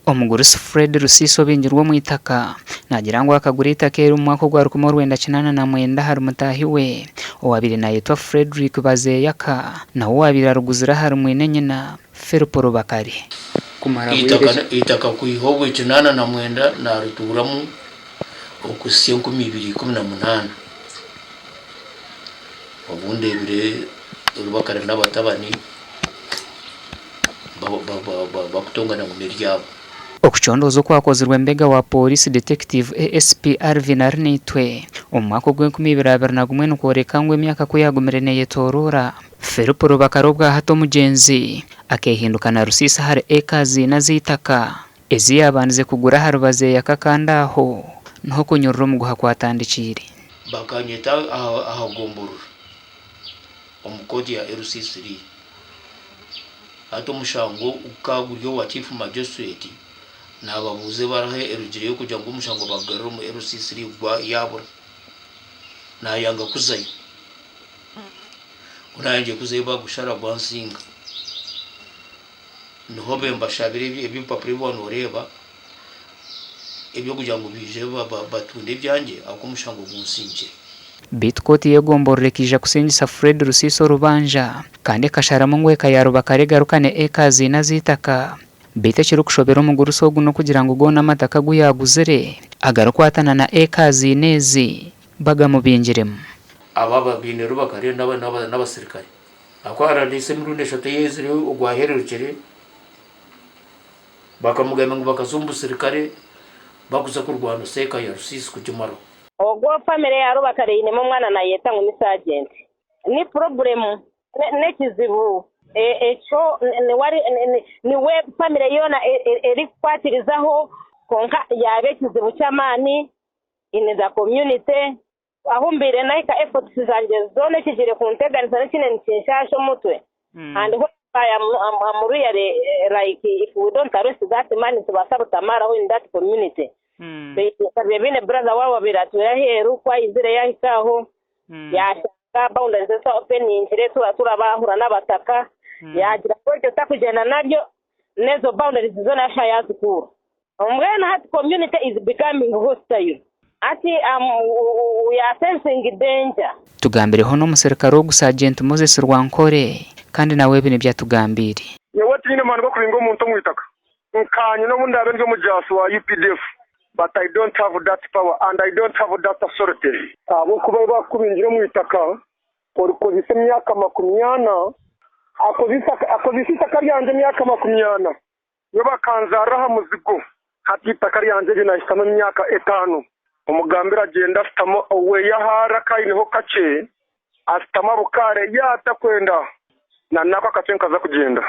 Omugurusi Fred Rusiisa obingirwe omu itaka naagira ngu akagura eitaka eri omu mwaka ogwa 1989 ahari mutaahi we owaabaire naayetwa Fredrick Bazeyaka nawe owaabaire aruguzire ahari mwine nyina Philip Rubakare. Kumara bwire ki? Eitaka kwiha obwo 89 naarituuramu okuhitsya 2018 obu ndeebire Rubakare n'abatabani. Bakutongana ngu n'eryabo. Okucondooza okwakozirwe mbega wa Pooriisi Detective ASP Alvin Arinaitwe omu mwaka ogw'enkumi ibiri 21 nikworeka ngu emyaka ku yaagumire neyetoroora, Philip Rubakare obwahati omugyenzi akeehinduka na Rusiisi ahari acres ina z'eitaka ezi yaabandize kugura ahari Bazeyaka kandi aho niho okunyurura omuguha kwatandikiire. Bakanyeta aha gomborora omu kooti ya LC3. Hati omushango gukaba guri owa Chief Magistrate, nababuuza ebaruha erugireyo kugira ngu omushango bagugarure omu LC3 yabura. Nayanga kuzayo. Ku nayangire kuzayo bagushara gwansinga. Niho mbashabire ebipapura ebi waaba noreeba eby'okugira ngu baije batunde ebyangye ahabw'okuba omushango gunsingire. Beitu kooti y'egomborora ekaija kusingisa Fred Rusiisa orubanja kandi ekasharamu ngu eka ya Rubakare egarukane acres ina z'eitaka. Beitu ekirikushobera omugurusi ogu n'okugira ngu goona amataka agu yaaguzire agarikwatana na acres ina ezi bagamubingiremu. Aba ababaine Rubakare n'abasirikare ahakuba RDC emirundi eshatu eyezire ogwahererukire Bakamugambira ngu bakaza omu busirikare bakuza kurwanisa eka ya Rusiisi kugimaraho. Ogwo family ya Rubakare einemu omwana nayeta ngu ni sergeant. Ni problem nekizibu ekyo niwe family yoona erikukwatirizaho kwonka yaba ekizibu kyamaani in the community. Ahu mbaire nahika efforts zangye zoona ekigiire kunteganisa n'ekindi nikinshaasha omutwe and what I am, am, am really like if we don't arrest that man nitubaasa butamaraho in that community. Baitu baine brother waabo abaire atwire aheeru ku aizire yahika aho yashanga boundaries eza openingire turabahura n'abataka yagira ngu eryo takugyenda naryo n'ezo boundaries zoona yashusha yazikuura. Mbwenu hati community is becoming hostile. Hati we are sensing danger. Tugambireho n'omuserukare ogu Sergeant Moses Rwankore kandi nawe ebi nibyo atugambiire. Nyowe tinyine maani g'okubinga omuntu omu itaka nkaanye n'obu ndaabe ndi omujaasi wa updf but I don't have that power and I don't have that authority. Ahabw'okuba ei baakukubingire omu itaka orikozesa emyaka makumyana, akozeise eitaka ryangye emyaka makumyana. Nyowe bakanzaarira aha muzigo, hati eitaka ryangye eryo naahikamu emyaka etaano. Omugambire agyende ashutame owe ahu ari akaineho kakye, ashutame abukaare yaaba atakwenda na n'ako akakye nkaza kugyenda.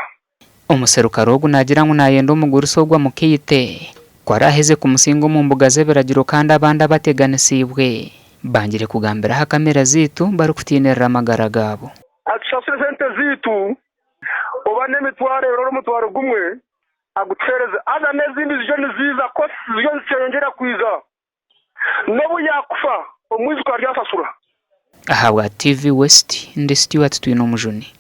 Omuserukare ogu naagira ngu naayenda omugurusi ogu amukaite ku araaheze kumusinga omu mbuga z'ebiragiro kandi abandi abateganisiibwe bangire kugambira aha kamera zaitu barikutiinirira amagara gaabo. Atushashure sente zaitu oba n'emitwaro ebiri ori omutwaro gumwe agutuheereze. Haza n'ezindi ziriyo niziiza, costs ziriyo nizikyeyongyera kwija. N'obu yaakufa, omwijukuru aryasashura. Ahabwa TV West, ndi Stuart Twinomujuni.